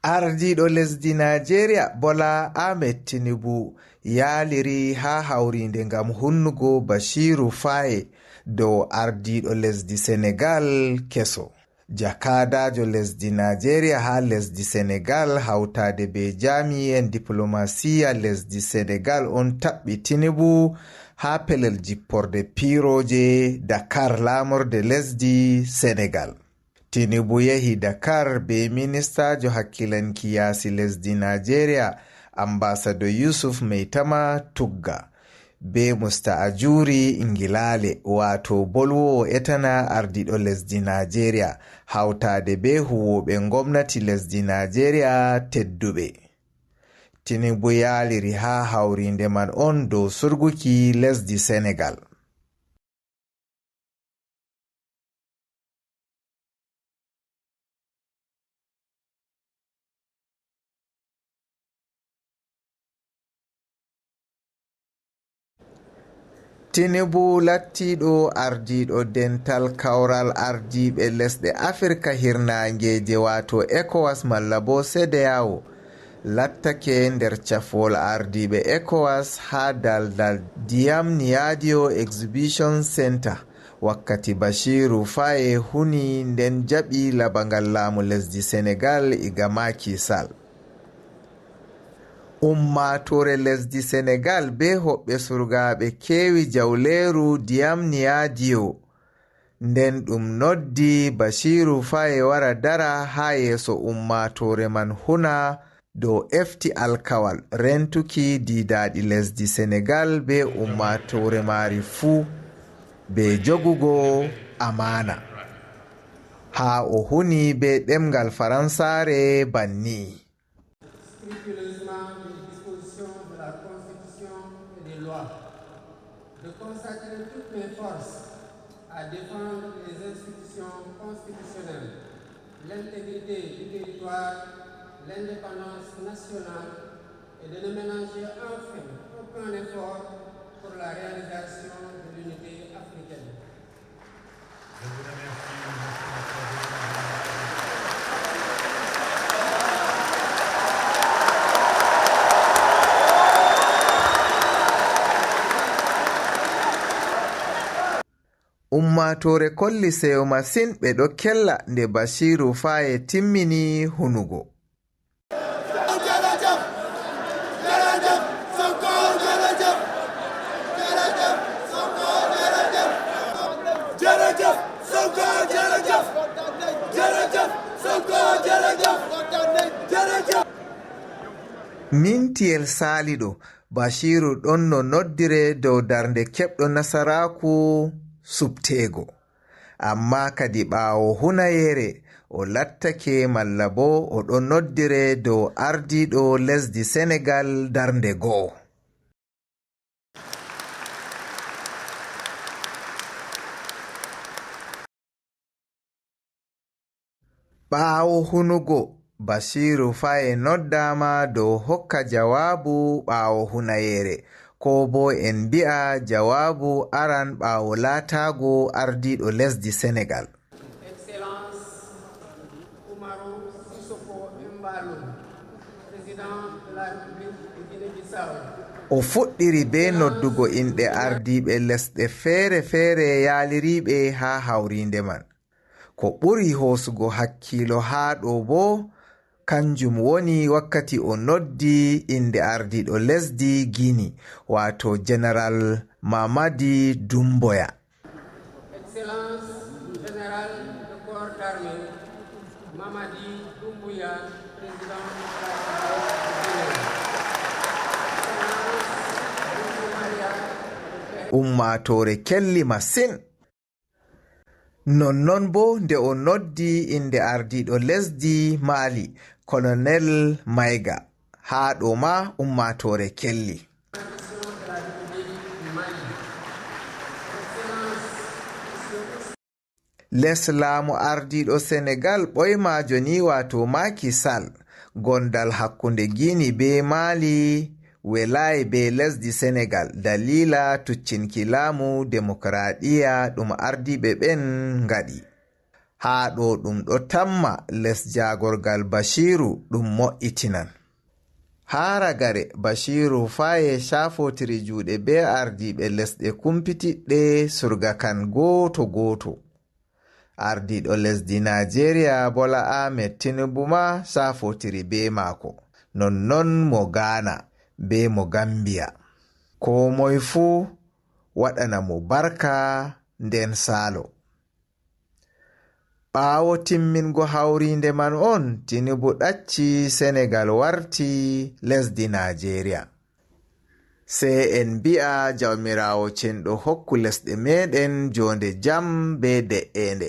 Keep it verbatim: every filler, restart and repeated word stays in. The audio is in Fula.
Ardiiɗo lesdi Naajeeriya, Bola Ahmed Tinubu, yaaliri haa hawriinde ngam hunnugo Bashiru Faye dow ardiiɗo lesdi Senegal keso. Jakaadaajo lesdi Naajeeriya haa lesdi Senegal, hawtaade bee jaami'en diplomasiya lesdi Senegal, on taɓɓi Tinubu haa pelel jipporde piirooje Dakar, laamorde lesdi Senegal. Tinubu yehi Dakar bee ministaajo hakkilanki yaasi lesdi Naajeeriya, Ambassador Yusuf Maitama Tugga, bee Musta Ajuri Ngilaale, waato bolwoowo etana ardiiɗo lesdi Naajeeriya, hawtaade bee huuwooɓe ngomnati lesdi Naajeeriya tedduɓe. Tinubu yaaliri haa hawriinde man on dow surguki lesdi Senegal. Tinubu lattiiɗo ardiiɗo dental kawral ardiiɓe lesɗe Afirka hirnaangeeje, waato ECOWAS malla boo CEDEAO, lattake nder cafwol ardiiɓe ECOWAS haa daldal Diamniadio Exhibition Centre, wakkati Bashiru Faye huni nden jaɓi labangal laamu lesdi Senegal iga Macky Sall. Ummaatoore lesdi Senegal bee hoɓɓe surgaaɓe keewi jawleeru Diamniadio. Nden ɗum noddi Bashiru Faye wara dara haa yeeso ummaatoore man huna dow efti alkawal rentuki diidaaɗi lesdi Senegal bee ummaatoore maari fuu, bee jogugo amaana. Haa o huni bee ɗemngal Faransaare banni. Scrupuleusement les dispositions de la Constitution et des lois, de consacrer toutes mes forces à défendre les institutions constitutionnelles, l'intégrité du territoire, l'indépendance nationale et de ne ménager enfin aucun effort pour la réalisation de l'unité africaine. Ummaatoore kolli seyo masin, ɓe ɗo kella nde Basiiru Faye timmini hunugo. Mintiyel saaliɗo, Bashiru ɗonno noddire dow darnde keɓɗo nasaraaku suɓteego. Ammaa kadi ɓaawo hunayeere, o lattake malla boo o ɗon noddire dow ardiiɗo lesdi Senegal darnde goo. Ɓaawo hunugo, Basiiru Faye noddaama dow hokka jawaabu ɓaawo hunayeere, koo boo en mbi'a jawaabu aran ɓaawo laataago ardiiɗo lesdi Senegal. Excellence Umaro Sissoco Embaló, Président de la République de Guinée-Bissau. O fuɗɗiri bee noddugo inɗe ardiiɓe lesɗe feere-feere yaaliriiɓe haa hawriinde man. Ko ɓuri hoosugo hakkiilo haa ɗo boo, kanjum woni wakkati o noddi innde ardiiɗo lesdi Gini, waato Jeneral Mamadi Dumboya. Excellence Général de Corps d'Armée, Mamadi Doumbouya, Président de la République de Guinée. Excellence Doudou Maria. Ummaatoore kelli masin. Nonnon boo nde o noddi innde ardiiɗo lesdi Maali, Colonel Maïga, haa ɗo maa ummaatoore kelli. Les laamu ardiiɗo Senegal ɓoymaajo ni, waato Macky Sall, gondal hakkunde Gini bee Maali welaay bee lesdi Senegal daliila tuccinki laamu demokraaɗiya ɗum ardiiɓe ɓen ngaɗi. Haa ɗo ɗum ɗo tamma les jaagorgal Bashiiru ɗum mo'itinan. Haa ragare Bashiiru Faye cafootiri juuɗe bee ardiiɓe lesɗe kumpitiɗɗe surga kan gooto gooto. Ardiiɗo lesdi Naajeeriya Bola Ahmed Tinubu ma cafootiri bee maako, nonnon mo Gaana bee mo Gambiya. Koo moy fuu waɗana mo barka nden saalo. Ɓaawo timmingo hawriinde man on, Tinubu ɗacci Senegal warti lesdi Naajeeriya. Sey en mbi'a Jawmiraawo cenɗo hokku lesɗe meeɗen joonde jam bee de'eende.